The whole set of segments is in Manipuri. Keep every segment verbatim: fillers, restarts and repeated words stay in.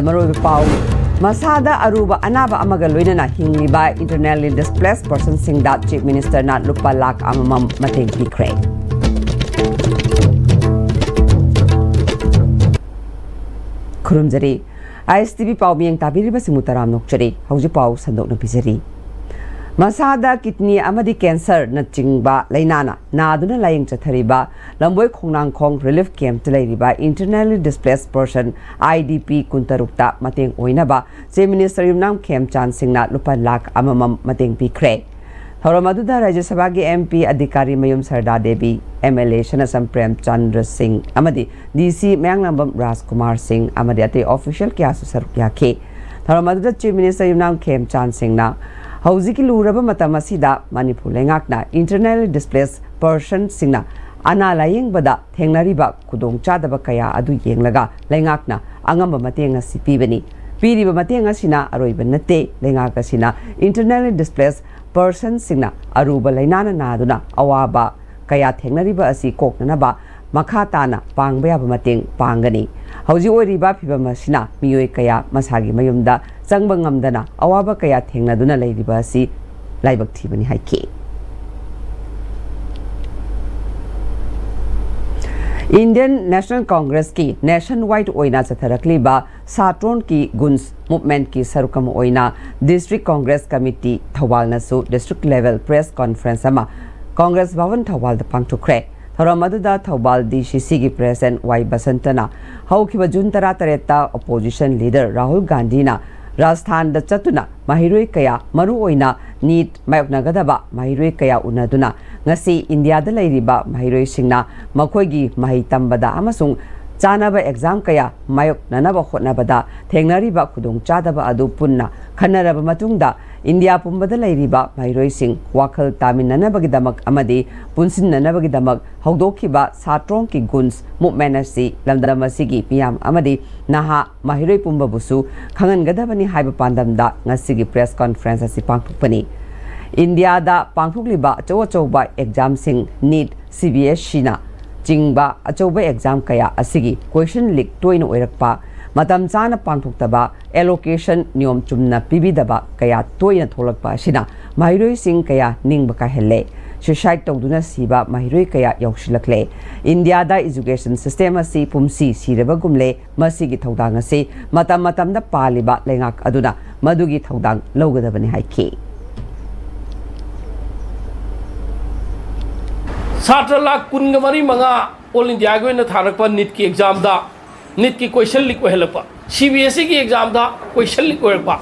ꯃꯔꯨꯑꯣꯏꯕ ꯄꯥꯎ, ꯃꯁꯥꯗ ꯑꯔꯨꯕ ꯑꯅꯥꯕ ꯑꯃꯒ ꯂꯣꯏꯅꯅ ꯍꯤꯡꯂꯤꯕ internally displaced personꯁꯤꯡꯗ Chief Ministerꯅ ꯂꯨꯄꯥ ꯂꯥꯈ ꯑꯃꯃꯝ ꯃꯇꯦꯡ ꯄꯤꯈ꯭ꯔꯦ꯫ ꯈꯨꯔꯨꯝꯖꯔꯤ꯫ ISTV ꯄꯥꯎ ꯃꯤꯌꯦꯡ ꯇꯥꯕꯤꯔꯤꯕꯁꯤꯡꯕꯨ ꯇꯔꯥꯝꯅ ꯑꯣꯛꯆꯔꯤ꯫ ꯍꯧꯖꯤꯛ ꯄꯥꯎ ꯁꯟꯗꯣꯛꯅ ꯄꯤꯖꯔꯤ꯫ ꯃꯁꯥꯗ kidney ꯑꯃꯗꯤ cancerꯅꯆꯤꯡꯕ ꯂꯥꯏꯅꯥꯅ ꯅꯥꯗꯨꯅ ꯂꯥꯌꯦꯡ ꯆꯠꯊꯔꯤꯕ ꯂꯝꯕꯣꯏ ꯈꯣꯡꯅꯥꯡꯈꯣꯡ relief campꯇ ꯂꯩꯔꯤꯕ internally displaced person, IDP, ꯀꯨꯟꯇꯔꯨꯛꯇ ꯃꯇꯦꯡ ꯑꯣꯏꯅꯕ Chief Minister ꯌꯨꯝꯅꯥꯝ ꯈꯦꯝꯆꯥꯟ ꯁꯤꯡꯅ ꯂꯨꯄꯥ ꯂꯥꯈ ꯑꯃꯃꯝ ꯃꯇꯦꯡ ꯄꯤꯈ꯭ꯔꯦ꯫ ꯊꯧꯔꯝ ꯑꯗꯨꯗ ꯔꯥꯖ꯭ꯌ ꯁꯚꯥꯒꯤ MP ꯑꯙꯤꯀꯥꯔꯤ ꯃꯌꯨꯝ ꯁꯔꯗꯥ ꯗꯦꯕꯤ, MLA ꯁꯅꯥꯁꯝ ꯄ꯭ꯔꯦꯝꯆꯟꯗ꯭ꯔ ꯁꯤꯡ ꯑꯃꯗꯤ DC ꯃꯌꯥꯡꯂꯥꯡꯕꯝ ꯔꯥꯖꯀꯨꯃꯥꯔ ꯁꯤꯡ ꯑꯃꯗꯤ ꯑꯇꯩ official ꯀꯌꯥꯁꯨ ꯁꯔꯨꯛ ꯌꯥꯈꯤ꯫ ꯊꯧꯔꯝ ꯑꯗꯨꯗ Chief Minister ꯌꯨꯝꯅꯥꯝ ꯈꯦꯝꯆꯥꯟ ꯁꯤꯡꯅ ꯍꯧꯖꯤꯛꯀꯤ ꯂꯨꯔꯕ ꯃꯇꯝ ꯑꯁꯤꯗ ꯃꯅꯤꯄꯨꯔ ꯂꯩꯉꯥꯛꯅ internally displaced personꯁꯤꯡꯅ ꯑꯅꯥ ꯂꯥꯌꯦꯡꯕꯗ ꯊꯦꯡꯅꯔꯤꯕ ꯈꯨꯗꯣꯡꯆꯥꯗꯕ ꯀꯌꯥ ꯑꯗꯨ ꯌꯦꯡꯂꯒ ꯂꯩꯉꯥꯛꯅ ꯑꯉꯝꯕ ꯃꯇꯦꯡ ꯑꯁꯤ ꯄꯤꯕꯅꯤ꯫ ꯄꯤꯔꯤꯕ ꯃꯇꯦꯡ ꯑꯁꯤꯅ ꯑꯔꯣꯏꯕ ꯅꯠꯇꯦ꯫ ꯂꯩꯉꯥꯛ ꯑꯁꯤꯅ internally displaced personꯁꯤꯡꯅ ꯑꯔꯨꯕ ꯂꯥꯏꯅꯥꯅ ꯅꯥꯗꯨꯅ ꯑꯋꯥꯕ ꯀꯌꯥ ꯊꯦꯡꯅꯔꯤꯕ ꯑꯁꯤ ꯀꯣꯛꯅꯅꯕ ꯃꯈꯥ ꯇꯥꯅ ꯄꯥꯡꯕ ꯌꯥꯕ ꯃꯇꯦꯡ ꯄꯥꯡꯒꯅꯤ꯫ ꯍꯧꯖꯤꯛ ꯑꯣꯏꯔꯤꯕ ꯐꯤꯚꯝ ꯑꯁꯤꯅ ꯃꯤꯑꯣꯏ ꯀꯌꯥ ꯃꯁꯥꯒꯤ ꯃꯌꯨꯝꯗ ꯆꯪꯕ ꯉꯝꯗꯅ ꯑꯋꯥꯕ ꯀꯌꯥ ꯊꯦꯡꯅꯗꯨꯅ ꯂꯩꯔꯤꯕ ꯑꯁꯤ ꯂꯥꯏꯕꯛ ꯊꯤꯕꯅꯤ ꯍꯥꯏꯈꯤ꯫ Indian National Congressꯀꯤ nationwide ꯑꯣꯏꯅ ꯆꯠꯊꯔꯛꯂꯤꯕ ꯁꯥꯇ꯭ꯔꯣꯟꯀꯤ ꯒꯨꯟꯁ movementꯀꯤ ꯁꯔꯨꯛ ꯑꯃ ꯑꯣꯏꯅ District Congress Committee ꯊꯧꯕꯥꯜꯅꯁꯨ district level press conference ꯑꯃ Congress Bhavan ꯊꯧꯕꯥꯜꯗ ꯄꯥꯡꯊꯣꯛꯈ꯭ꯔꯦ꯫ ꯊꯧꯔꯝ ꯑꯗꯨꯗ ꯊꯧꯕꯥꯜ DCCꯒꯤ President ꯋꯥꯏ ꯕꯁꯟꯇꯅ ꯍꯧꯈꯤꯕ ꯖꯨꯟ ꯇꯔꯥꯇꯔꯦꯠꯇ opposition leader ꯔꯥꯍꯨꯜ ꯒꯥꯟꯙꯤꯅ ꯔꯥꯖꯁꯊꯥꯟꯗ ꯆꯠꯇꯨꯅ ꯃꯍꯩꯔꯣꯏ ꯀꯌꯥ, ꯃꯔꯨꯑꯣꯏꯅ NEET ꯃꯥꯌꯣꯛꯅꯒꯗꯕ ꯃꯍꯩꯔꯣꯏ ꯀꯌꯥ ꯎꯅꯗꯨꯅ ꯉꯁꯤ ꯏꯟꯗꯤꯌꯥꯗ ꯂꯩꯔꯤꯕ ꯃꯍꯩꯔꯣꯏꯁꯤꯡꯅ ꯃꯈꯣꯏꯒꯤ ꯃꯍꯩ ꯇꯝꯕꯗ ꯑꯃꯁꯨꯡ ꯆꯥꯅꯕ exam ꯀꯌꯥ ꯃꯥꯌꯣꯛꯅꯅꯕ ꯍꯣꯠꯅꯕꯗ ꯊꯦꯡꯅꯔꯤꯕ ꯈꯨꯗꯣꯡꯆꯥꯗꯕ ꯑꯗꯨ ꯄꯨꯟꯅ ꯈꯟꯅꯔꯕ ꯃꯇꯨꯡꯗ ꯏꯟꯗꯤꯌꯥ ꯄꯨꯝꯕꯗ ꯂꯩꯔꯤꯕ ꯃꯍꯩꯔꯣꯏꯁꯤꯡ ꯋꯥꯈꯜ ꯇꯥꯃꯤꯟꯅꯅꯕꯒꯤꯗꯃꯛ ꯑꯃꯗꯤ ꯄꯨꯟꯁꯤꯟꯅꯅꯕꯒꯤꯗꯃꯛ ꯍꯧꯗꯣꯛꯈꯤꯕ ꯁꯥꯇ꯭ꯔꯣꯡꯀꯤ ꯒꯨꯟꯁ movement ꯑꯁꯤ ꯂꯝꯗꯝ ꯑꯁꯤꯒꯤ ꯃꯤꯌꯥꯝ ꯑꯃꯗꯤ ꯅꯍꯥ ꯃꯍꯩꯔꯣꯏ ꯄꯨꯝꯕꯕꯨꯁꯨ ꯈꯪꯍꯟꯒꯗꯕꯅꯤ ꯍꯥꯏꯕ ꯄꯥꯟꯗꯝꯗ ꯉꯁꯤꯒꯤ press conference ꯑꯁꯤ ꯄꯥꯡꯊꯣꯛꯄꯅꯤ꯫ ꯏꯟꯗꯤꯌꯥꯗ ꯄꯥꯡꯊꯣꯛꯂꯤꯕ ꯑꯆꯧ ꯑꯆꯧꯕ examꯁꯤꯡ, NEET, CBSEꯅ ꯆꯤꯡꯕ ꯑꯆꯧꯕ exam ꯀꯌꯥ ꯑꯁꯤꯒꯤ question leak ꯇꯣꯏꯅ ꯑꯣꯏꯔꯛꯄ, ꯃꯇꯝ ꯆꯥꯅ ꯄꯥꯡꯊꯣꯛꯇꯕ, allocation ꯅꯤꯌꯣꯝ ꯆꯨꯝꯅ ꯄꯤꯕꯤꯗꯕ ꯀꯌꯥ ꯇꯣꯏꯅ ꯊꯣꯛꯂꯛꯄ ꯑꯁꯤꯅ ꯃꯍꯩꯔꯣꯏꯁꯤꯡ ꯀꯌꯥ ꯅꯤꯡꯕ ꯀꯥꯏꯍꯜꯂꯦ꯫ Suicide ꯇꯧꯗꯨꯅ ꯁꯤꯕ ꯃꯍꯩꯔꯣꯏ ꯀꯌꯥ ꯌꯥꯎꯁꯤꯜꯂꯛꯂꯦ꯫ ꯏꯟꯗꯤꯌꯥꯗ education system ꯑꯁꯤ ꯄꯨꯝꯁꯤ ꯁꯤꯔꯕꯒꯨꯝꯂꯦ꯫ ꯃꯁꯤꯒꯤ ꯊꯧꯗꯥꯡ ꯑꯁꯤ ꯃꯇꯝ ꯃꯇꯝꯗ ꯄꯥꯜꯂꯤꯕ ꯂꯩꯉꯥꯛ ꯑꯗꯨꯅ ꯃꯗꯨꯒꯤ ꯊꯧꯗꯥꯡ ꯂꯧꯒꯗꯕꯅꯤ ꯍꯥꯏꯈꯤ꯫ ꯁꯥꯇ꯭ꯔ ꯂꯥꯈ ꯀꯨꯟꯒ ꯃꯔꯤ ꯃꯉꯥ ꯑꯣꯜ ꯏꯟꯗꯤꯌꯥꯒꯤ ꯑꯣꯏꯅ ꯊꯥꯔꯛꯄ ꯅꯤꯠꯀꯤ ꯑꯦꯛꯖꯥꯝꯗ, ꯅꯤꯠꯀꯤ ꯀꯣꯏꯁꯟ ꯂꯤꯛ ꯑꯣꯏꯍꯜꯂꯛꯄ, ꯁꯤ ꯕꯤ ꯑꯦꯁ ꯏꯒꯤ ꯑꯦꯛꯖꯥꯝꯗ ꯀꯣꯏꯁꯟ ꯂꯤꯛ ꯑꯣꯏꯔꯛꯄ,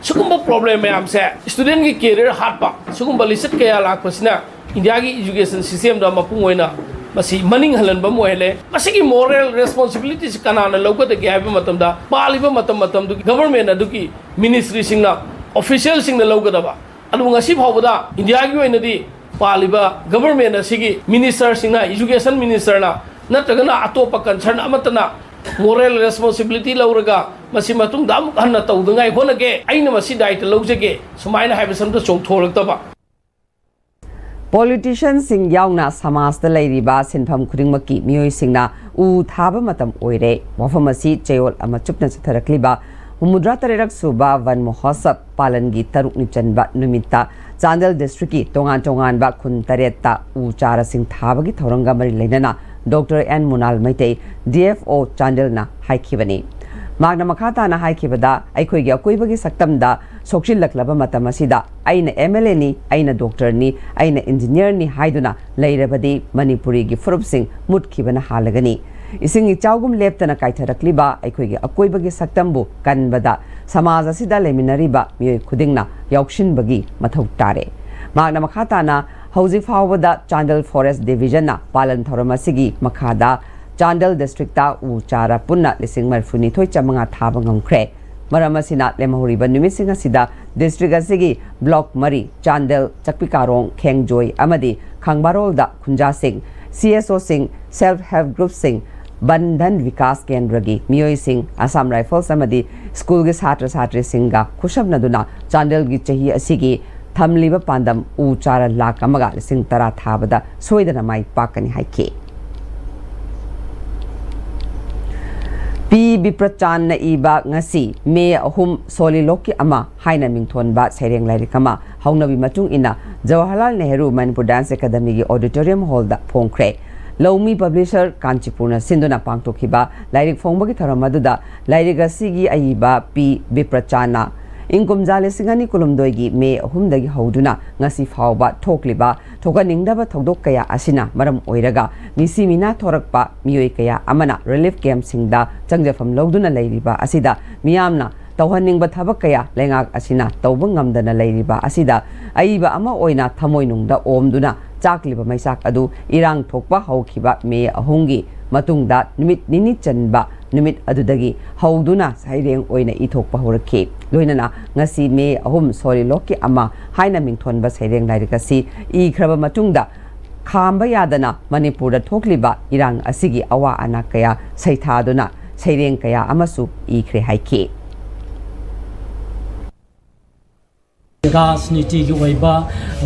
ꯁꯤꯒꯨꯝꯕ ꯄ꯭ꯔꯣꯕ꯭ꯂꯦꯝ ꯃꯌꯥꯝꯁꯦ, ꯁ꯭ꯇꯨꯗꯦꯟꯒꯤ ꯀꯦꯔꯤꯌꯔ ꯍꯥꯠꯄ, ꯁꯤꯒꯨꯝꯕ ꯂꯤꯆꯠ ꯀꯌꯥ ꯂꯥꯛꯄꯁꯤꯅ ꯏꯟꯗꯤꯌꯥꯒꯤ ꯏꯖꯨꯀꯦꯁꯟ ꯁꯤꯁꯇꯦꯝꯗ ꯃꯄꯨꯡ ꯑꯣꯏꯅ ꯃꯁꯤ ꯃꯅꯤꯡ ꯍꯜꯍꯟꯕ ꯑꯃ ꯑꯣꯏꯍꯜꯂꯦ꯫ ꯃꯁꯤꯒꯤ ꯃꯣꯔꯦꯜ ꯔꯦꯁꯄꯣꯟꯁꯤꯕꯤꯂꯤꯇꯤꯁꯤ ꯀꯅꯥꯅ ꯂꯧꯒꯗꯒꯦ ꯍꯥꯏꯕ ꯃꯇꯝꯗ, ꯄꯥꯜꯂꯤꯕ ꯃꯇꯝ ꯃꯇꯝꯗꯨꯒꯤ ꯒꯚꯔꯟꯃꯦꯟ ꯑꯗꯨꯒꯤ ꯃꯤꯅꯤꯁꯇ꯭ꯔꯤꯁꯤꯡꯅ, ꯑꯣꯐꯤꯁꯤꯌꯦꯜꯁꯤꯡꯅ ꯂꯧꯒꯗꯕ꯫ ꯑꯗꯨꯕꯨ ꯉꯁꯤ ꯐꯥꯎꯕꯗ ꯏꯟꯗꯤꯌꯥꯒꯤ ꯑꯣꯏꯅꯗꯤ ꯄꯥꯜꯂꯤꯕ ꯒꯚꯔꯟꯃꯦꯟ ꯑꯁꯤꯒꯤ ꯃꯤꯅꯤꯁꯇꯔꯁꯤꯡꯅ, ꯏꯖꯨꯀꯦꯁꯟ ꯃꯤꯅꯤꯁꯇꯔꯅ ꯅꯠꯇ꯭ꯔꯒꯅ ꯑꯇꯣꯞꯄ ꯀꯟꯁꯔꯟ ꯑꯃꯠꯇꯅ ꯃꯣꯔꯦꯜ ꯔꯦꯁꯄꯣꯟꯁꯤꯕꯤꯂꯤꯇꯤ ꯂꯧꯔꯒ ꯃꯁꯤ ꯃꯇꯨꯡꯗ ꯑꯃꯨꯛ ꯍꯟꯅ ꯇꯧꯗꯉꯥꯏ ꯍꯣꯠꯅꯒꯦ, ꯑꯩꯅ ꯃꯁꯤ ꯗꯥꯏꯇ ꯂꯧꯖꯒꯦ, ꯁꯨꯃꯥꯏꯅ ꯍꯥꯏꯕꯁꯤ ꯑꯝꯇ ꯆꯣꯡꯊꯣꯔꯛꯇꯕ꯫ Politicianꯁꯤꯡ ꯌꯥꯎꯅ ꯁꯃꯥꯖꯇ ꯂꯩꯔꯤꯕ ꯁꯤꯟꯐꯝ ꯈꯨꯗꯤꯡꯃꯛꯀꯤ ꯃꯤꯑꯣꯏꯁꯤꯡꯅ ꯎ ꯊꯥꯕ ꯃꯇꯝ ꯑꯣꯏꯔꯦ꯫ ꯋꯥꯐꯝ ꯑꯁꯤ ꯆꯌꯣꯜ ꯑꯃ ꯆꯨꯞꯅ ꯆꯠꯊꯔꯛꯂꯤꯕ ꯍꯨꯝꯐꯨꯇꯔꯥ ꯇꯔꯦꯠ ꯁꯨꯕ ꯋꯟ ꯃꯍꯣꯠꯁꯕ ꯄꯥꯂꯟꯒꯤ ꯇꯔꯨꯛꯅꯤ ꯆꯟꯕ ꯅꯨꯃꯤꯠꯇ ꯆꯥꯟꯗꯦꯜ ꯗꯤꯁꯇ꯭ꯔꯤꯛꯀꯤ ꯇꯣꯉꯥꯟ ꯇꯣꯉꯥꯟꯕ ꯈꯨꯟ ꯇꯔꯦꯠꯇ ꯎ ꯆꯥꯔꯥꯁꯤꯡ ꯊꯥꯕꯒꯤ ꯊꯧꯔꯝꯒ ꯃꯔꯤ ꯂꯩꯅꯅ doctor N Munal Meitei, D F O ꯆꯥꯟꯗꯦꯜꯅ ꯍꯥꯏꯈꯤꯕꯅꯤ꯫ ꯃꯍꯥꯛꯅ ꯃꯈꯥ ꯇꯥꯅ ꯍꯥꯏꯈꯤꯕꯗ, ꯑꯩꯈꯣꯏꯒꯤ ꯑꯀꯣꯏꯕꯒꯤ ꯁꯛꯇꯝꯗ ꯁꯣꯛꯆꯤꯜꯂꯛꯂꯕ ꯃꯇꯝ ꯑꯁꯤꯗ ꯑꯩꯅ ꯑꯦꯝ ꯑꯦꯜ ꯑꯦꯅꯤ, ꯑꯩꯅ ꯗꯣꯛꯇꯔꯅꯤ, ꯑꯩꯅ ꯏꯟꯖꯤꯅꯤꯌꯔꯅꯤ ꯍꯥꯏꯗꯨꯅ ꯂꯩꯔꯕꯗꯤ ꯃꯅꯤꯄꯨꯔꯤꯒꯤ ꯐꯨꯔꯨꯞꯁꯤꯡ ꯃꯨꯠꯈꯤꯕꯅ ꯍꯥꯜꯂꯒꯅꯤ꯫ ꯏꯁꯤꯡ ꯏꯆꯥꯎꯒꯨꯝ ꯂꯦꯞꯇꯅ ꯀꯥꯏꯊꯔꯛꯂꯤꯕ ꯑꯩꯈꯣꯏꯒꯤ ꯑꯀꯣꯏꯕꯒꯤ ꯁꯛꯇꯝꯕꯨ ꯀꯟꯕꯗ ꯁꯃꯥꯖ ꯑꯁꯤꯗ ꯂꯩꯃꯤꯟꯅꯔꯤꯕ ꯃꯤꯑꯣꯏ ꯈꯨꯗꯤꯡꯅ ꯌꯥꯎꯁꯤꯟꯕꯒꯤ ꯃꯊꯧ ꯇꯥꯔꯦ꯫ ꯃꯍꯥꯛꯅ ꯃꯈꯥ ꯇꯥꯅ, ꯍꯧꯖꯤꯛ ꯐꯥꯎꯕꯗ ꯆꯥꯟꯗꯦꯜ ꯐꯣꯔꯦꯁ ꯗꯤꯕꯤꯖꯟꯅ ꯄꯥꯂꯟ ꯊꯧꯔꯝ ꯑꯁꯤꯒꯤ ꯃꯈꯥꯗ ꯆꯥꯟꯗꯦꯜ ꯗꯤꯁꯇ꯭ꯔꯤꯛꯇ ꯎ ꯆꯥꯔꯥ ꯄꯨꯟꯅ ꯂꯤꯁꯤꯡ ꯃꯔꯤꯐꯨ ꯅꯤꯊꯣꯏ ꯆꯥꯃꯉꯥ ꯊꯥꯕ ꯉꯝꯈ꯭ꯔꯦ꯫ ꯃꯔꯝ ꯑꯁꯤꯅ, ꯂꯦꯝꯍꯧꯔꯤꯕ ꯅꯨꯃꯤꯠꯁꯤꯡ ꯑꯁꯤꯗ ꯗꯤꯁꯇ꯭ꯔꯤꯛ ꯑꯁꯤꯒꯤ ꯕ꯭ꯂꯣꯛ ꯃꯔꯤ, ꯆꯥꯟꯗꯦꯜ, ꯆꯥꯛꯄꯤꯀꯥꯔꯣꯡ, ꯈꯦꯡꯖꯣꯏ ꯑꯃꯗꯤ ꯈꯥꯡꯕꯥꯔꯣꯜꯗ ꯈꯨꯟꯖꯥꯁꯤꯡ, ꯁꯤ ꯑꯦꯁ ꯑꯣꯁꯤꯡ, ꯁꯦꯜꯐ ꯍꯦꯜꯞ ꯒ꯭ꯔꯨꯞꯁꯤꯡ, ꯕꯟꯙꯟ ꯕꯤꯀꯥꯁ ꯀꯦꯟꯗ꯭ꯔꯒꯤ ꯃꯤꯑꯣꯏꯁꯤꯡ, ꯑꯁꯥꯝ ꯔꯥꯏꯐꯜꯁ ꯑꯃꯗꯤ ꯁ꯭ꯀꯨꯜꯒꯤ ꯁꯥꯇ꯭ꯔ ꯁꯥꯇ꯭ꯔꯤꯁꯤꯡꯒ ꯈꯨꯠꯁꯝꯅꯗꯨꯅ ꯆꯥꯟꯗꯦꯜꯒꯤ ꯆꯍꯤ ꯑꯁꯤꯒꯤ ꯊꯝꯂꯤꯕ ꯄꯥꯟꯗꯝ ꯎ ꯆꯥꯔꯥ ꯂꯥꯈ ꯑꯃꯒ ꯂꯤꯁꯤꯡ ꯇꯔꯥ ꯊꯥꯕꯗ ꯁꯣꯏꯗꯅ ꯃꯥꯏ ꯄꯥꯛꯀꯅꯤ ꯍꯥꯏꯈꯤ꯫ ꯄꯤ ꯕꯤꯄ꯭ꯔꯆꯥꯟꯅ ꯏꯕ ꯉꯁꯤ ꯃꯦ ꯑꯍꯨꯝ ꯁꯣꯂꯤꯂꯣꯛꯀꯤ ꯑꯃ ꯍꯥꯏꯅ ꯃꯤꯡꯊꯣꯟꯕ ꯁꯩꯔꯦꯡ ꯂꯥꯏꯔꯤꯛ ꯑꯃ ꯍꯧꯅꯕꯤ ꯃꯇꯨꯡ ꯏꯟꯅ ꯖꯋꯥꯍꯔꯂꯥꯜ ꯅꯦꯍꯔꯨ ꯃꯅꯤꯄꯨꯔ ꯗꯥꯟꯁ ꯑꯦꯀꯥꯗꯃꯤꯒꯤ ꯑꯣꯗꯤꯇꯣꯔꯤꯌꯝ ꯍꯣꯜꯗ ꯐꯣꯡꯈ꯭ꯔꯦ꯫ ꯂꯧꯃꯤ ꯄꯕ꯭ꯂꯤꯁꯔ ꯀꯥꯟꯆꯤꯄꯨꯔꯅ ꯁꯤꯟꯗꯨꯅ ꯄꯥꯡꯊꯣꯛꯈꯤꯕ ꯂꯥꯏꯔꯤꯛ ꯐꯣꯡꯕꯒꯤ ꯊꯧꯔꯝ ꯑꯗꯨꯗ ꯂꯥꯏꯔꯤꯛ ꯑꯁꯤꯒꯤ ꯑꯏꯕ ꯄꯤ ꯕꯤꯄ꯭ꯔꯆꯥꯟꯅ ꯏꯪ ꯀꯨꯝꯖꯥ ꯂꯤꯁꯤꯡ ꯑꯅꯤ ꯀꯨꯟꯍꯨꯝꯗꯣꯏꯒꯤ ꯃꯦ ꯑꯍꯨꯝꯗꯒꯤ ꯍꯧꯗꯨꯅ ꯉꯁꯤ ꯐꯥꯎꯕ ꯊꯣꯛꯂꯤꯕ ꯊꯣꯛꯍꯟꯅꯤꯡꯗꯕ ꯊꯧꯗꯣꯛ ꯀꯌꯥ ꯑꯁꯤꯅ ꯃꯔꯝ ꯑꯣꯏꯔꯒ ꯃꯤꯁꯤ ꯃꯤꯅꯥ ꯊꯣꯔꯛꯄ ꯃꯤꯑꯣꯏ ꯀꯌꯥ ꯑꯃꯅ ꯔꯤꯂꯤꯐ ꯀꯦꯝꯞꯁꯤꯡꯗ ꯆꯪꯖꯐꯝ ꯂꯧꯗꯨꯅ ꯂꯩꯔꯤꯕ ꯑꯁꯤꯗ ꯃꯤꯌꯥꯝꯅ ꯇꯧꯍꯟꯅꯤꯡꯕ ꯊꯕꯛ ꯀꯌꯥ ꯂꯩꯉꯥꯛ ꯑꯁꯤꯅ ꯇꯧꯕ ꯉꯝꯗꯅ ꯂꯩꯔꯤꯕ ꯑꯁꯤꯗ ꯑꯏꯕ ꯑꯃ ꯑꯣꯏꯅ ꯊꯃꯣꯏꯅꯨꯡꯗ ꯑꯣꯝꯗꯨꯅ ꯆꯥꯛꯂꯤꯕ ꯃꯩꯆꯥꯛ ꯑꯗꯨ ꯏꯔꯥꯡ ꯊꯣꯛꯄ ꯍꯧꯈꯤꯕ ꯃꯦ ꯑꯍꯨꯝꯒꯤ ꯃꯇꯨꯡꯗ ꯅꯨꯃꯤꯠ ꯅꯤꯅꯤ ꯆꯟꯕ ꯅꯨꯃꯤꯠ ꯑꯗꯨꯗꯒꯤ ꯍꯧꯗꯨꯅ ꯁꯩꯔꯦꯡ ꯑꯣꯏꯅ ꯏꯊꯣꯛꯄ ꯍꯧꯔꯛꯈꯤ꯫ ꯂꯣꯏꯅꯅ ꯉꯁꯤ ꯃꯦ ꯑꯍꯨꯝ ꯁꯣꯔꯤꯂꯣꯛꯀꯤ ꯑꯃ ꯍꯥꯏꯅ ꯃꯤꯡꯊꯣꯟꯕ ꯁꯩꯔꯦꯡ ꯂꯥꯏꯔꯤꯛ ꯑꯁꯤ ꯏꯈ꯭ꯔꯕ ꯃꯇꯨꯡꯗ ꯈꯥꯝꯕ ꯌꯥꯗꯅ ꯃꯅꯤꯄꯨꯔꯗ ꯊꯣꯛꯂꯤꯕ ꯏꯔꯥꯡ ꯑꯁꯤꯒꯤ ꯑꯋꯥ ꯑꯅꯥ ꯀꯌꯥ ꯁꯩꯊꯥꯗꯨꯅ ꯁꯩꯔꯦꯡ ꯀꯌꯥ ꯑꯃꯁꯨ ꯏꯈ꯭ꯔꯦ ꯍꯥꯏꯈꯤ꯫ ꯔꯥꯖꯅꯤꯇꯤꯒꯤ ꯑꯣꯏꯕ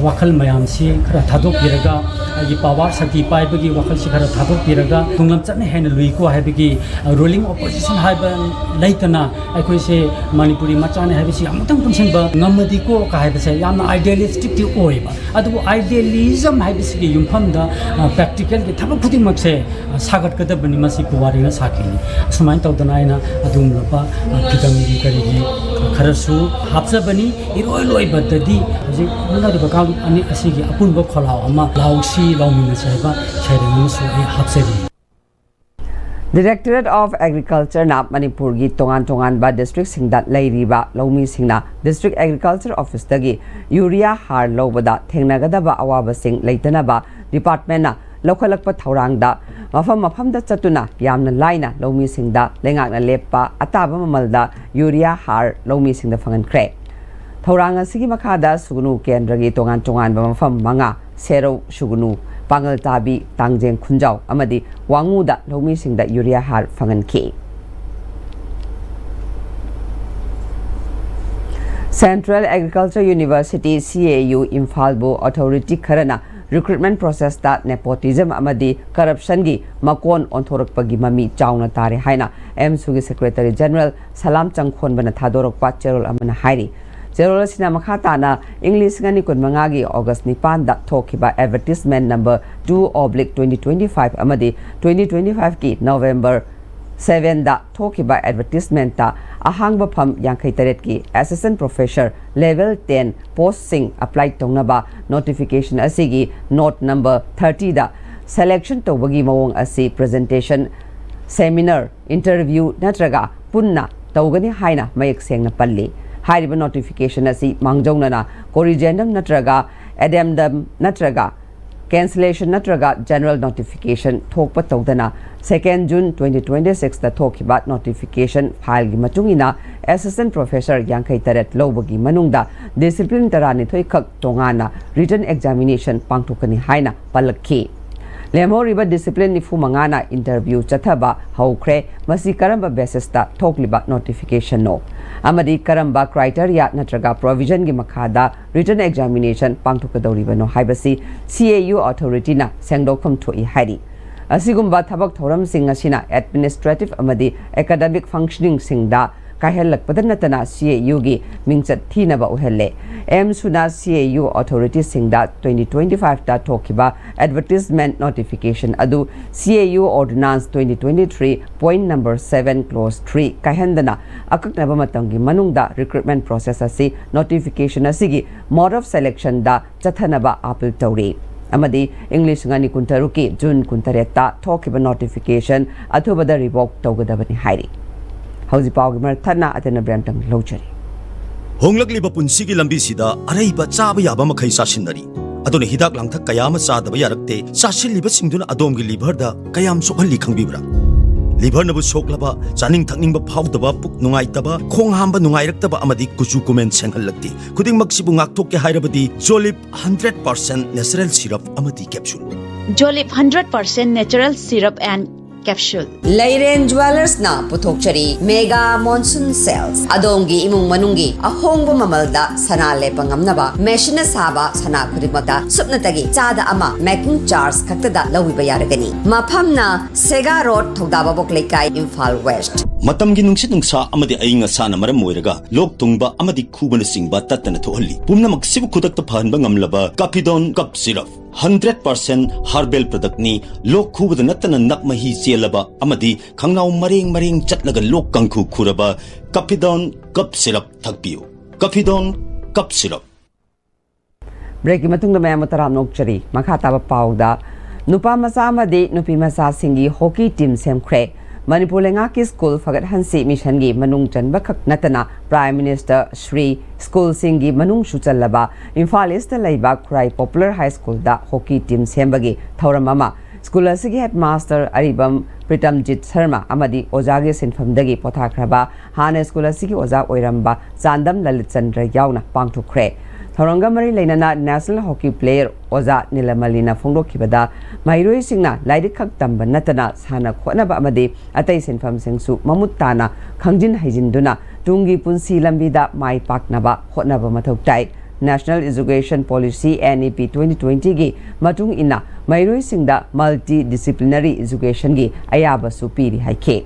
ꯋꯥꯈꯜ ꯃꯌꯥꯝꯁꯤ ꯈꯔ ꯊꯥꯗꯣꯛꯄꯤꯔꯒ, ꯑꯩꯒꯤ ꯄꯋꯥꯔ ꯁꯛꯇꯤ ꯄꯥꯏꯕꯒꯤ ꯋꯥꯈꯜꯁꯤ ꯈꯔ ꯊꯥꯗꯣꯛꯄꯤꯔꯒ, ꯇꯨꯡꯂꯝꯆꯠꯅ ꯍꯦꯟꯅ ꯂꯨꯏꯀꯣ ꯍꯥꯏꯕꯒꯤ, ꯔꯨꯂꯤꯡ ꯑꯣꯄꯣꯖꯤꯁꯟ ꯍꯥꯏꯕ ꯂꯩꯇꯅ, ꯑꯩꯈꯣꯏꯁꯦ ꯃꯅꯤꯄꯨꯔꯤ ꯃꯆꯥꯅꯤ ꯍꯥꯏꯕꯁꯤ ꯑꯃꯨꯛꯇꯪ ꯄꯨꯟꯁꯤꯟꯕ ꯉꯝꯃꯗꯤꯀꯣ ꯀ ꯍꯥꯏꯕꯁꯦ ꯌꯥꯝꯅ ꯑꯥꯏꯗꯤꯌꯦꯂꯤꯁꯇꯤꯛꯇꯤ ꯑꯣꯏꯕ꯫ ꯑꯗꯨꯕꯨ ꯑꯥꯏꯗꯤꯌꯦꯂꯤꯖꯝ ꯍꯥꯏꯕꯁꯤꯒꯤ ꯌꯨꯝꯐꯝꯗ, ꯑ, ꯄ꯭ꯔꯦꯛꯇꯤꯀꯦꯜꯒꯤ ꯊꯕꯛ ꯈꯨꯗꯤꯡꯃꯛꯁꯦ, ꯑ, ꯁꯥꯒꯠꯀꯗꯕꯅꯤ, ꯃꯁꯤ ꯄꯨꯋꯥꯔꯤꯅ ꯁꯥꯈꯤꯅꯤ꯫ ꯑꯁꯨꯃꯥꯏꯅ ꯇꯧꯗꯅ ꯑꯩꯅ ꯑꯗꯨꯒꯨꯝꯂꯕ, ꯑ, ꯐꯤꯗꯝꯒꯤ ꯀꯔꯤꯒꯤ, ꯑ, ꯈꯔꯁꯨ ꯍꯥꯞꯆꯕꯅꯤ꯫ ꯏꯔꯣꯏ ꯂꯣꯏꯕꯗꯗꯤ ꯍꯧꯖꯤꯛ ꯍꯣꯠꯅꯔꯤꯕ ꯀꯥꯡꯂꯨꯞ ꯑꯅꯤ ꯑꯁꯤꯒꯤ ꯑꯄꯨꯟꯕ ꯈꯣꯜꯂꯥꯎ ꯑꯃ ꯂꯥꯎꯁꯤ, ꯂꯥꯎꯃꯤꯟꯅꯁꯤ ꯍꯥꯏꯕ ꯁꯩꯔꯦꯡ ꯑꯃꯁꯨ ꯑꯩ ꯍꯥꯞꯆꯔꯤ꯫ Directorate of Agricultureꯅ ꯃꯅꯤꯄꯨꯔꯒꯤ ꯇꯣꯉꯥꯟ ꯇꯣꯉꯥꯟꯕ ꯗꯤꯁꯇ꯭ꯔꯤꯛꯁꯤꯡꯗ ꯂꯩꯔꯤꯕ ꯂꯧꯃꯤꯁꯤꯡꯅ District Agriculture Officeꯇꯒꯤ ꯌꯨꯔꯤꯌꯥ ꯍꯥꯔ ꯂꯧꯕꯗ ꯊꯦꯡꯅꯒꯗꯕ ꯑꯋꯥꯕꯁꯤꯡ ꯂꯩꯇꯅꯕ ꯗꯤꯄꯥꯔꯠꯃꯦꯟꯅ ꯂꯧꯈꯠꯂꯛꯄ ꯊꯧꯔꯥꯡꯗ ꯃꯐꯝ ꯃꯐꯝꯗ ꯆꯠꯇꯨꯅ ꯌꯥꯝꯅ ꯂꯥꯏꯅ ꯂꯧꯃꯤꯁꯤꯡꯗ ꯂꯩꯉꯥꯛꯅ ꯂꯦꯞꯄ ꯑꯇꯥꯕ ꯃꯃꯜꯗ ꯌꯨꯔꯤꯌꯥ ꯍꯥꯔ ꯂꯧꯃꯤꯁꯤꯡꯗ ꯐꯪꯍꯟꯈ꯭ꯔꯦ꯫ ꯊꯧꯔꯥꯡ ꯑꯁꯤꯒꯤ ꯃꯈꯥꯗ ꯁꯨꯒꯅꯨ ꯀꯦꯟꯗ꯭ꯔꯒꯤ ꯇꯣꯉꯥꯟ ꯇꯣꯉꯥꯟꯕ ꯃꯐꯝ ꯃꯉꯥ, ꯁꯦꯔꯧ, ꯁꯨꯒꯅꯨ, ꯄꯥꯉꯜꯇꯥꯕꯤ, ꯇꯥꯡꯖꯦꯡ ꯈꯨꯟꯖꯥꯎ ꯑꯃꯗꯤ ꯋꯥꯉꯨꯗ ꯂꯧꯃꯤꯁꯤꯡꯗ ꯌꯨꯔꯤꯌꯥ ꯍꯥꯔ ꯐꯪꯍꯟꯈꯤ꯫ Central Agriculture University, CAU, ꯏꯝꯐꯥꯜꯕꯨ ꯑꯣꯊꯣꯔꯤꯇꯤ ꯈꯔꯅ recruitment process ꯇ nepotism ꯑꯃꯗꯤ corruption ꯒꯤ ꯃꯀꯣꯟ ꯑꯣꯟꯊꯣꯔꯛꯄꯒꯤ ꯃꯃꯤ ꯆꯥꯎꯅ ꯇꯥꯔꯦ ꯍꯥꯏꯅ ꯑꯦꯝꯁꯨꯒꯤ Secretary General ꯁꯂꯥꯝ ꯆꯪꯈꯣꯟꯕꯅ ꯊꯥꯗꯣꯔꯛꯄ ꯆꯦꯔꯣꯜ ꯑꯃꯅ ꯍꯥꯏꯔꯤ꯫ ꯆꯦꯔꯣꯜ ꯑꯁꯤꯅ ꯃꯈꯥ ꯇꯥꯅ ꯏꯪ ꯂꯤꯁꯤꯡ ꯑꯅꯤ ꯀꯨꯟꯃꯉꯥꯒꯤ August ꯅꯤꯄꯥꯟꯗ ꯊꯣꯛꯈꯤꯕ advertisement number two oblique twenty twenty-five ꯑꯃꯗꯤ twenty twenty-five ꯀꯤ November seven ꯗ ꯊꯣꯛꯈꯤꯕ advertisement ꯇ ꯑꯍꯥꯡꯕ ꯐꯝ ꯌꯥꯡꯈꯩ ꯇꯔꯦꯠꯀꯤ Assistant Professor Level ten post ꯁꯤꯡ apply ꯇꯧꯅꯕ notification ꯑꯁꯤꯒꯤ note number thirty ꯗ selection ꯇꯧꯕꯒꯤ ꯃꯑꯣꯡ ꯑꯁꯤ presentation, seminar, interview ꯅꯠꯇ꯭ꯔꯒ ꯄꯨꯟꯅ ꯇꯧꯒꯅꯤ ꯍꯥꯏꯅ ꯃꯌꯦꯛ ꯁꯦꯡꯅ ꯄꯜꯂꯤ꯫ ꯍꯥꯏꯔꯤꯕ notification ꯑꯁꯤ ꯃꯥꯡꯖꯧꯅꯅ corrigendum ꯅꯠꯇ꯭ꯔꯒ addendum ꯅꯠꯇ꯭ꯔꯒ cancellation ꯅꯠꯇ꯭ꯔꯒ general notification ꯊꯣꯛꯄ ꯇꯧꯗꯅ second June twenty twenty-six ꯗ ꯊꯣꯛꯈꯤꯕ notification file ꯒꯤ ꯃꯇꯨꯡ ꯏꯟꯅ Assistant Professor ꯌꯥꯡꯈꯩ ꯇꯔꯦꯠ ꯂꯧꯕꯒꯤ ꯃꯅꯨꯡꯗ discipline ꯇꯔꯥꯅꯤꯊꯣꯏ ꯈꯛ ꯇꯣꯉꯥꯟꯅ written examination ꯄꯥꯡꯊꯣꯛꯀꯅꯤ ꯍꯥꯏꯅ ꯄꯜꯂꯛꯈꯤ꯫ ꯂꯦꯝꯍꯧꯔꯤꯕ discipline ꯅꯤꯐꯨ ꯃꯉꯥꯅ interview ꯆꯠꯊꯕ ꯍꯧꯈ꯭ꯔꯦ꯫ ꯃꯁꯤ ꯀꯔꯝꯕ basis ꯇ ꯊꯣꯛꯂꯤꯕ notification ꯅꯣ ꯑꯃꯗꯤ ꯀꯔꯝꯕ criteria ꯅꯠꯇ꯭ꯔꯒ provision ꯒꯤ ꯃꯈꯥꯗ written examination ꯄꯥꯡꯊꯣꯛꯀꯗꯧꯔꯤꯕꯅꯣ ꯍꯥꯏꯕꯁꯤ C A U authority ꯅ ꯁꯦꯡꯗꯣꯛꯐꯝ ꯊꯣꯛꯏ ꯍꯥꯏꯔꯤ꯫ ꯑꯁꯤꯒꯨꯝꯕ ꯊꯕꯛ ꯊꯧꯔꯝꯁꯤꯡ ꯑꯁꯤꯅ administrative ꯑꯃꯗꯤ academic functioning ꯁꯤꯡꯗ ꯀꯥꯏꯍꯜꯂꯛꯄꯗ ꯅꯠꯇꯅ C A U ꯒꯤ ꯃꯤꯡꯆꯠ ꯊꯤꯅꯕ ꯑꯣꯏꯍꯜꯂꯦ꯫ ꯑꯦꯝꯁꯨꯅ C A U authority ꯁꯤꯡꯗ twenty twenty-five ꯇ ꯊꯣꯛꯈꯤꯕ advertisement notification ꯑꯗꯨ C A U Ordinance twenty twenty-three point number seven clause three ꯀꯥꯏꯍꯟꯗꯅ ꯑꯀꯛꯅꯕ ꯃꯇꯝꯒꯤ ꯃꯅꯨꯡꯗ recruitment process ꯑꯁꯤ notification ꯑꯁꯤꯒꯤ mode of selection ꯗ ꯆꯠꯊꯅꯕ appeal ꯇꯧꯔꯤ ꯑꯃꯗꯤ ꯏꯪ ꯂꯤꯁꯤꯡ ꯑꯅꯤ ꯀꯨꯟꯇꯔꯨꯛꯀꯤ June ꯀꯨꯟꯇꯔꯦꯠꯇ ꯊꯣꯛꯈꯤꯕ notification ꯑꯊꯨꯕꯗ revoke ꯇꯧꯒꯗꯕꯅꯤ ꯍꯥꯏꯔꯤ꯫ ꯍꯧꯖꯤꯛ ꯄꯥꯎꯒꯤ ꯃꯔꯛ ꯊꯠꯅ ꯑꯇꯦꯟꯕ break ꯑꯃꯇꯪ ꯂꯧꯖꯔꯤ꯫ ꯍꯣꯡꯂꯛꯂꯤꯕ ꯄꯨꯟꯁꯤꯒꯤ ꯂꯝꯕꯤꯁꯤꯗ ꯑꯔꯩꯕ ꯆꯥꯕ ꯌꯥꯕ ꯃꯈꯩ ꯆꯥꯁꯤꯟꯅꯔꯤ꯫ ꯑꯗꯨꯅ ꯍꯤꯗꯥꯛ ꯂꯥꯡꯊꯛ ꯀꯌꯥ ꯑꯃ ꯆꯥꯗꯕ ꯌꯥꯔꯛꯇꯦ꯫ ꯆꯥꯁꯤꯜꯂꯤꯕꯁꯤꯡꯗꯨꯅ ꯑꯗꯣꯝꯒꯤ liver ꯗ ꯀꯌꯥꯝ ꯁꯣꯛꯍꯜꯂꯤ ꯈꯪꯕꯤꯕ꯭ꯔꯥ? Liver ꯅꯕꯨ ꯁꯣꯛꯂꯕ, ꯆꯥꯅꯤꯡ ꯊꯛꯅꯤꯡꯕ ꯐꯥꯎꯗꯕ, ꯄꯨꯛ ꯅꯨꯡꯉꯥꯏꯇꯕ, ꯈꯣꯡ ꯍꯥꯝꯕ ꯅꯨꯡꯉꯥꯏꯔꯛꯇꯕ ꯑꯃꯗꯤ ꯀꯨꯆꯨ ꯀꯨꯃꯦꯟ ꯁꯦꯡꯍꯜꯂꯛꯇꯦ꯫ ꯈꯨꯗꯤꯡꯃꯛꯁꯤꯕꯨ ꯉꯥꯛꯊꯣꯛꯀꯦ ꯍꯥꯏꯔꯕꯗꯤ Jolib hundred percent natural syrup ꯑꯃꯗꯤ capsule꯫ Jolib hundred percent natural syrup and Capsule. ꯂꯩꯔꯦꯟ ꯖ꯭ꯋꯦꯂꯔꯁꯅ ꯄꯨꯊꯣꯛꯆꯔꯤ ꯃꯦꯒꯥ ꯃꯣꯟꯁꯨꯟ ꯁꯦꯜꯁ꯫ ꯑꯗꯣꯝꯒꯤ ꯏꯃꯨꯡ ꯃꯅꯨꯡꯒꯤ ꯑꯍꯣꯡꯕ ꯃꯃꯜꯗ ꯁꯅꯥ ꯂꯦꯞꯄ ꯉꯝꯅꯕ ꯃꯦꯁꯤꯟꯅ ꯁꯥꯕ ꯁꯅꯥ ꯈꯨꯗꯤꯡꯃꯛꯇ ꯁꯨꯞꯅꯇꯒꯤ ꯆꯥꯗ ꯑꯃ ꯃꯦꯀꯤꯡ ꯆꯥꯔꯖ ꯈꯛꯇꯗ ꯂꯧꯕꯤꯕ ꯌꯥꯔꯒꯅꯤ꯫ ꯃꯐꯝꯅ ꯁꯦꯒꯥ ꯔꯣꯗ, ꯊꯧꯗꯥꯕꯥꯕꯣꯛ ꯂꯩꯀꯥꯏ, ꯏꯝꯐꯥꯜ ꯋꯦꯁ꯭ꯠ꯫ ꯃꯇꯝꯒꯤ ꯅꯨꯡꯁꯤꯠ ꯅꯨꯡꯁꯥ ꯑꯃꯗꯤ ꯑꯏꯪ ꯑꯁꯥꯅ ꯃꯔꯝ ꯑꯣꯏꯔꯒ ꯂꯣꯛ ꯊꯨꯡꯕ ꯑꯃꯗꯤ ꯈꯨꯕꯅꯆꯤꯡꯕ ꯇꯠꯇꯅ ꯊꯣꯛꯍꯜꯂꯤ꯫ ꯄꯨꯝꯅꯃꯛꯁꯤꯕꯨ ꯈꯨꯗꯛꯇ ꯐꯍꯟꯕ ꯉꯝꯂꯕ ꯀꯥꯄꯤꯗꯣꯟ cough syrup. Hundred percent herbal ꯄ꯭ꯔꯗꯛꯅꯤ꯫ ꯂꯣꯛ ꯈꯨꯕꯗ ꯅꯠꯇꯅ ꯅꯞ ꯃꯍꯤ ꯆꯦꯜꯂꯕ ꯑꯃꯗꯤ ꯈꯪꯅꯥꯎ ꯃꯔꯦꯡ ꯃꯔꯦꯡ ꯆꯠꯂꯒ ꯂꯣꯛ ꯀꯥꯡꯈꯨ ꯈꯨꯔꯕ ꯀꯥꯄꯤꯗꯣꯟ ꯀꯞ ꯁꯤꯔꯞ ꯊꯛꯄꯤꯌꯨ꯫ ꯀꯥꯄꯤꯗꯣꯟ cough syrup. ꯕ꯭ꯔꯦꯛꯀꯤ ꯃꯇꯨꯡꯗ ꯃꯌꯥꯝꯕꯨ ꯇꯔꯥꯝꯅ ꯑꯣꯛꯆꯔꯤ꯫ ꯃꯈꯥ ꯇꯥꯕ ꯄꯥꯎꯗ, ꯅꯨꯄꯥ ꯃꯆꯥ ꯑꯃꯗꯤ ꯅꯨꯄꯤ ꯃꯆꯥꯁꯤꯡꯒꯤ ꯍꯣꯀꯤ ꯇꯤꯝ ꯁꯦꯝꯈ꯭ꯔꯦ꯫ ꯃꯅꯤꯄꯨꯔ ꯂꯩꯉꯥꯛꯀꯤ ꯁ꯭ꯀꯨꯜ ꯐꯒꯠꯍꯟꯁꯤ ꯃꯤꯁꯟꯒꯤ ꯃꯅꯨꯡ ꯆꯟꯕꯈꯛ ꯅꯠꯇꯅ ꯄ꯭ꯔꯥꯏꯝ ꯃꯤꯅꯤꯁꯇꯔ ꯁ꯭ꯔꯤ ꯁ꯭ꯀꯨꯜꯁꯤꯡꯒꯤ ꯃꯅꯨꯡꯁꯨ ꯆꯜꯂꯕ ꯏꯝꯐꯥꯜ ꯏꯁꯇ ꯂꯩꯕ ꯈꯨꯔꯥꯏ ꯄꯣꯄꯨꯂꯔ ꯍꯥꯏ ꯁ꯭ꯀꯨꯜꯗ ꯍꯣꯀꯤ ꯇꯤꯝ ꯁꯦꯝꯕꯒꯤ ꯊꯧꯔꯝ ꯑꯃ ꯁ꯭ꯀꯨꯜ ꯑꯁꯤꯒꯤ ꯍꯦꯗꯃꯥꯁꯇꯔ ꯑꯔꯤꯕꯝ ꯄ꯭ꯔꯤꯇꯝꯖꯤꯠ ꯁꯔꯃ ꯑꯃꯗꯤ ꯑꯣꯖꯥꯒꯤ ꯁꯤꯟꯐꯝꯗꯒꯤ ꯄꯣꯊꯥꯈ꯭ꯔꯕ ꯍꯥꯟꯅ ꯁ꯭ꯀꯨꯜ ꯑꯁꯤꯒꯤ ꯑꯣꯖꯥ ꯑꯣꯏꯔꯝꯕ ꯆꯥꯟꯗꯝ ꯂꯂꯤꯠ ꯆꯟꯗ꯭ꯔ ꯌꯥꯎꯅ ꯄꯥꯡꯊꯣꯛꯈ꯭ꯔꯦ꯫ ꯊꯧꯔꯝꯒ ꯃꯔꯤ ꯂꯩꯅꯅ ꯅꯦꯁꯅꯦꯜ ꯍꯣꯀꯤ ꯄ꯭ꯂꯦꯌꯔ ꯑꯣꯖꯥ ꯅꯤꯂꯃꯂꯤꯅ ꯐꯣꯡꯗꯣꯛꯈꯤꯕꯗ, ꯃꯍꯩꯔꯣꯏꯁꯤꯡꯅ ꯂꯥꯏꯔꯤꯛ ꯈꯛ ꯇꯝꯕ ꯅꯠꯇꯅ ꯁꯥꯟꯅ ꯈꯣꯠꯅꯕ ꯑꯃꯗꯤ ꯑꯇꯩ ꯁꯤꯟꯐꯝꯁꯤꯡꯁꯨ ꯃꯃꯨꯠ ꯇꯥꯅ ꯈꯪꯖꯤꯟ ꯍꯩꯖꯤꯟꯗꯨꯅ ꯇꯨꯡꯒꯤ ꯄꯨꯟꯁꯤ ꯂꯝꯕꯤꯗ ꯃꯥꯏ ꯄꯥꯛꯅꯕ ꯍꯣꯠꯅꯕ ꯃꯊꯧ ꯇꯥꯏ꯫ National Education Policy, N E P, twenty twenty ꯒꯤ ꯃꯇꯨꯡ ꯏꯟꯅ ꯃꯍꯩꯔꯣꯏꯁꯤꯡꯗ multi disciplinary education ꯒꯤ ꯑꯌꯥꯕꯁꯨ ꯄꯤꯔꯤ ꯍꯥꯏꯈꯤ꯫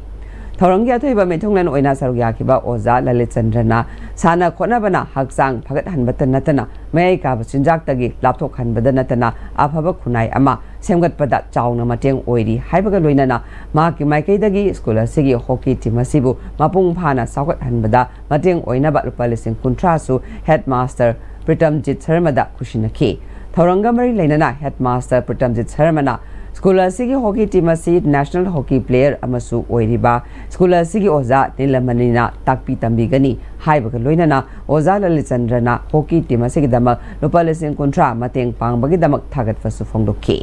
ꯊꯧꯔꯝꯒꯤ ꯑꯊꯣꯏꯕ ꯃꯤꯊꯨꯡꯂꯦꯟ ꯑꯣꯏꯅ ꯁꯔꯨꯛ ꯌꯥꯈꯤꯕ ꯑꯣꯖꯥ ꯂꯂꯤꯠ ꯆꯟꯗ꯭ꯔꯅ ꯁꯥꯟꯅ ꯈꯣꯠꯅꯕꯅ ꯍꯛꯆꯥꯡ ꯐꯒꯠꯍꯟꯕꯇ ꯅꯠꯇꯅ ꯃꯌꯥꯏ ꯀꯥꯕ ꯆꯤꯟꯖꯥꯛꯇꯒꯤ ꯂꯥꯞꯊꯣꯛꯍꯟꯕꯗ ꯅꯠꯇꯅ ꯑꯐꯕ ꯈꯨꯟꯅꯥꯏ ꯑꯃ ꯁꯦꯝꯒꯠꯄꯗ ꯆꯥꯎꯅ ꯃꯇꯦꯡ ꯑꯣꯏꯔꯤ ꯍꯥꯏꯕꯒ ꯂꯣꯏꯅꯅ ꯃꯍꯥꯛꯀꯤ ꯃꯥꯏꯀꯩꯗꯒꯤ ꯁ꯭ꯀꯨꯜ ꯑꯁꯤꯒꯤ ꯍꯣꯀꯤ ꯇꯤꯝ ꯑꯁꯤꯕꯨ ꯃꯄꯨꯡ ꯐꯥꯅ ꯆꯥꯎꯈꯠꯍꯟꯕꯗ ꯃꯇꯦꯡ ꯑꯣꯏꯅꯕ ꯂꯨꯄꯥ ꯂꯤꯁꯤꯡ ꯀꯨꯟꯊ꯭ꯔꯥꯁꯨ ꯍꯦꯗꯃꯥꯁꯇꯔ ꯄ꯭ꯔꯤꯇꯝꯖꯤꯠ ꯁꯔꯃꯗ ꯈꯨꯠꯁꯤꯟꯅꯈꯤ꯫ ꯊꯧꯔꯝꯒ ꯃꯔꯤ ꯂꯩꯅꯅ ꯍꯦꯗꯃꯥꯁꯇꯔ ꯄ꯭ꯔꯤꯇꯝꯖꯤꯠ ꯁꯔꯃꯅ ꯁ꯭ꯀꯨꯜ ꯑꯁꯤꯒꯤ ꯍꯣꯀꯤ ꯇꯤꯝ ꯑꯁꯤ ꯅꯦꯁꯅꯦꯜ ꯍꯣꯀꯤ ꯄ꯭ꯂꯦꯌꯔ ꯑꯃꯁꯨ ꯑꯣꯏꯔꯤꯕ ꯁ꯭ꯀꯨꯜ ꯑꯁꯤꯒꯤ ꯑꯣꯖꯥ ꯅꯤꯂꯃꯅꯤꯅ ꯇꯥꯛꯄꯤ ꯇꯝꯕꯤꯒꯅꯤ ꯍꯥꯏꯕꯒ ꯂꯣꯏꯅꯅ ꯑꯣꯖꯥ ꯂꯂꯤꯠ ꯆꯟꯗ꯭ꯔꯅ ꯍꯣꯀꯤ ꯇꯤꯝ ꯑꯁꯤꯒꯤꯗꯃꯛ ꯂꯨꯄꯥ ꯂꯤꯁꯤꯡ ꯀꯨꯟꯊ꯭ꯔꯥ ꯃꯇꯦꯡ ꯄꯥꯡꯕꯒꯤꯗꯃꯛ ꯊꯥꯒꯠꯄꯁꯨ ꯐꯣꯡꯗꯣꯛꯈꯤ꯫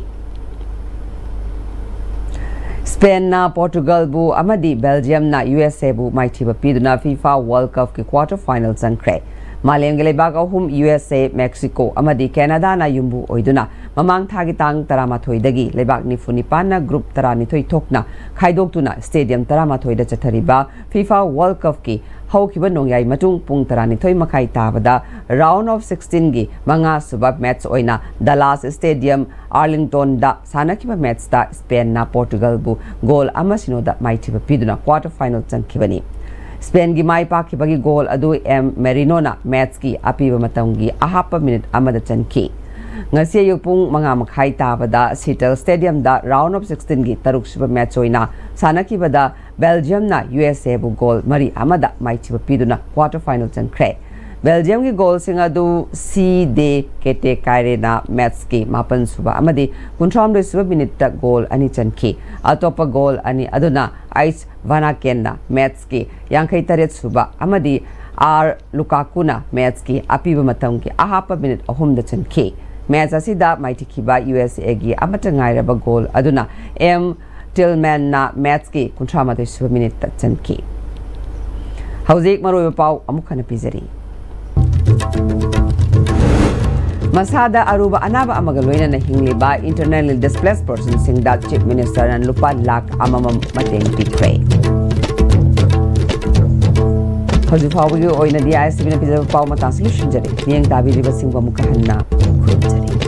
ꯁ꯭ꯄꯦꯟꯅ ꯄꯣꯔꯇꯨꯒꯜꯕꯨ ꯑꯃꯗꯤ ꯕꯦꯜꯖꯤꯌꯝꯅ ꯌꯨ ꯑꯦꯁ ꯑꯦꯕꯨ ꯃꯥꯏꯊꯤꯕ ꯄꯤꯗꯨꯅ ꯐꯤꯐꯥ ꯋꯥꯔꯜꯗ ꯀꯞꯀꯤ ꯀ꯭ꯋꯥꯔꯇꯔ ꯐꯥꯏꯅꯦꯜ ꯆꯪꯈ꯭ꯔꯦ꯫ ꯃꯥꯂꯦꯝꯒꯤ ꯂꯩꯕꯥꯛ ꯑꯍꯨꯝ, ꯌꯨ ꯑꯦꯁ ꯑꯦ, ꯃꯦꯛꯁꯤꯀꯣ ꯑꯃꯗꯤ ꯀꯦꯅꯥꯗꯥꯅ ꯌꯨꯝꯕꯨ ꯑꯣꯏꯗꯨꯅ, ꯃꯃꯥꯡ ꯊꯥꯒꯤ ꯇꯥꯡ ꯇꯔꯥꯃꯥꯊꯣꯏꯗꯒꯤ ꯂꯩꯕꯥꯛ ꯅꯤꯐꯨ ꯅꯤꯄꯥꯟꯅ ꯒ꯭ꯔꯨꯞ ꯇꯔꯥꯅꯤꯊꯣꯏ ꯊꯣꯛꯅ ꯈꯥꯏꯗꯣꯛꯇꯨꯅ ꯁ꯭ꯇꯦꯗꯤꯌꯝ ꯇꯔꯥꯃꯥꯊꯣꯏꯗ ꯆꯠꯊꯔꯤꯕ ꯐꯤꯐꯥ ꯋꯥꯔꯜ ꯀꯞꯀꯤ ꯍꯧꯈꯤꯕ ꯅꯣꯡꯌꯥꯏ ꯃꯇꯨꯡ ꯄꯨꯡ ꯇꯔꯥꯅꯤꯊꯣꯏ ꯃꯈꯥꯏ ꯇꯥꯕꯗ ꯔꯥꯎꯟ ꯑꯣꯐ ꯁꯤꯛꯁꯇꯤꯟꯒꯤ ꯃꯉꯥꯁꯨꯕ ꯃꯦꯠꯆ ꯑꯣꯏꯅ ꯗꯂꯥꯁ ꯁ꯭ꯇꯦꯗꯤꯌꯝ ꯑꯥꯔꯂꯤꯡꯇꯣꯟꯗ ꯁꯥꯟꯅꯈꯤꯕ ꯃꯦꯠꯆꯇ ꯁ꯭ꯄꯦꯟꯅ ꯄꯣꯔꯇꯨꯒꯜꯕꯨ ꯒꯣꯜ ꯑꯃ ꯁꯤꯅꯣꯗ ꯃꯥꯏꯊꯤꯕ ꯄꯤꯗꯨꯅ ꯀ꯭ꯋꯥꯔꯇꯔ ꯐꯥꯏꯅꯦꯜ ꯆꯪꯈꯤꯕꯅꯤ꯫ ꯁ꯭ꯄꯦꯟꯒꯤ ꯃꯥꯏ ꯄꯥꯛꯈꯤꯕꯒꯤ ꯒꯣꯜ ꯑꯗꯨ ꯑꯦꯝ ꯃꯦꯔꯤꯅꯣꯅ ꯃꯦꯠꯆꯀꯤ ꯑꯄꯤꯕ ꯃꯇꯝꯒꯤ ꯑꯍꯥꯞꯄ ꯃꯤꯅꯤꯠ ꯑꯃꯗ ꯆꯟꯈꯤ꯫ ꯉꯁꯤ ꯑꯌꯨꯛ ꯄꯨꯡ ꯃꯉꯥ ꯃꯈꯥꯏ ꯇꯥꯕꯗ ꯁꯤꯇꯜ ꯁ꯭ꯇꯦꯗꯤꯌꯝꯗ ꯔꯥꯎꯟ ꯑꯣꯐ ꯁꯤꯛꯁꯇꯤꯟꯒꯤ ꯇꯔꯨꯛꯁꯨꯕ ꯃꯦꯠꯆ ꯑꯣꯏꯅ ꯁꯥꯟꯅꯈꯤꯕꯗ ꯕꯦꯜꯖꯤꯌꯝꯅ ꯌꯨ ꯑꯦꯁ ꯑꯦꯕꯨ ꯒꯣꯜ ꯃꯔꯤ ꯑꯃꯗ ꯃꯥꯏꯊꯤꯕ ꯄꯤꯗꯨꯅ ꯀ꯭ꯋꯥꯔꯇꯔ ꯐꯥꯏꯅꯦꯜ ꯆꯪꯈ꯭ꯔꯦ꯫ ꯕꯦꯜꯖꯤꯌꯝꯒꯤ ꯒꯣꯜꯁꯤꯡ ꯑꯗꯨ ꯁꯤ ꯗꯦ ꯀꯦꯇꯦ ꯀꯥꯏꯔꯦꯅ ꯃꯦꯠꯆꯀꯤ ꯃꯥꯄꯟꯁꯨꯕ ꯑꯃꯗꯤ ꯀꯨꯟꯊ꯭ꯔꯥꯍꯨꯝꯗꯣꯏꯁꯨꯕ ꯃꯤꯅꯤꯠꯇ ꯒꯣꯜ ꯑꯅꯤ ꯆꯟꯈꯤ꯫ ꯑꯇꯣꯞꯄ ꯒꯣꯜ ꯑꯅꯤ ꯑꯗꯨꯅ ꯑꯩꯆ ꯚꯥꯅꯥꯀꯦꯟꯅ ꯃꯦꯠꯆꯀꯤ ꯌꯥꯡꯈꯩ ꯇꯔꯦꯠ ꯁꯨꯕ ꯑꯃꯗꯤ ꯑꯥꯔ ꯂꯨꯀꯥꯀꯨꯅ ꯃꯦꯠꯆꯀꯤ ꯑꯄꯤꯕ ꯃꯇꯝꯒꯤ ꯑꯍꯥꯞꯄ ꯃꯤꯅꯤꯠ ꯑꯍꯨꯝꯗ ꯆꯟꯈꯤ꯫ ꯃꯦꯠꯆ ꯑꯁꯤꯗ ꯃꯥꯏꯊꯤꯈꯤꯕ ꯌꯨ ꯑꯦꯁ ꯑꯦꯒꯤ ꯑꯃꯠꯇ ꯉꯥꯏꯔꯕ ꯒꯣꯜ ꯑꯗꯨꯅ ꯑꯦꯝ ꯇꯤꯜꯃꯦꯟꯅ ꯃꯦꯠꯆꯀꯤ ꯀꯨꯟꯊ꯭ꯔꯥꯃꯥꯊꯣꯏ ꯁꯨꯕ ꯃꯤꯅꯤꯠꯇ ꯆꯟꯈꯤ꯫ ꯍꯧꯖꯤꯛ ꯃꯔꯨꯑꯣꯏꯕ ꯄꯥꯎ ꯑꯃꯨꯛ ꯍꯟꯅ ꯄꯤꯖꯔꯤ꯫ ꯃꯁꯥꯗ ꯑꯔꯨꯕ ꯑꯅꯥꯕ ꯑꯃꯒ ꯂꯣꯏꯅꯅ ꯍꯤꯡꯂꯤꯕ internally displaced personꯁꯤꯡꯗ Chief Ministerꯅ ꯂꯨꯄꯥ ꯂꯥꯈ ꯑꯃꯃꯝ ꯃꯇꯦꯡ ꯄꯤꯈ꯭ꯔꯦ꯫ ꯍꯧꯖꯤꯛ ꯐꯥꯎꯕꯒꯤ ꯑꯣꯏꯅꯗꯤ ISTVꯅ ꯄꯤꯖꯕ ꯄꯥꯎ ꯃꯇꯥꯡꯁꯤ ꯂꯣꯏꯁꯤꯟꯖꯔꯦ꯫ ꯃꯤꯠꯌꯦꯡ ꯇꯥꯕꯤꯔꯤꯕꯁꯤꯡꯕꯨ ꯑꯃꯨꯛꯀ ꯍꯟꯅ ꯈꯨꯔꯨꯝꯖꯔꯤ꯫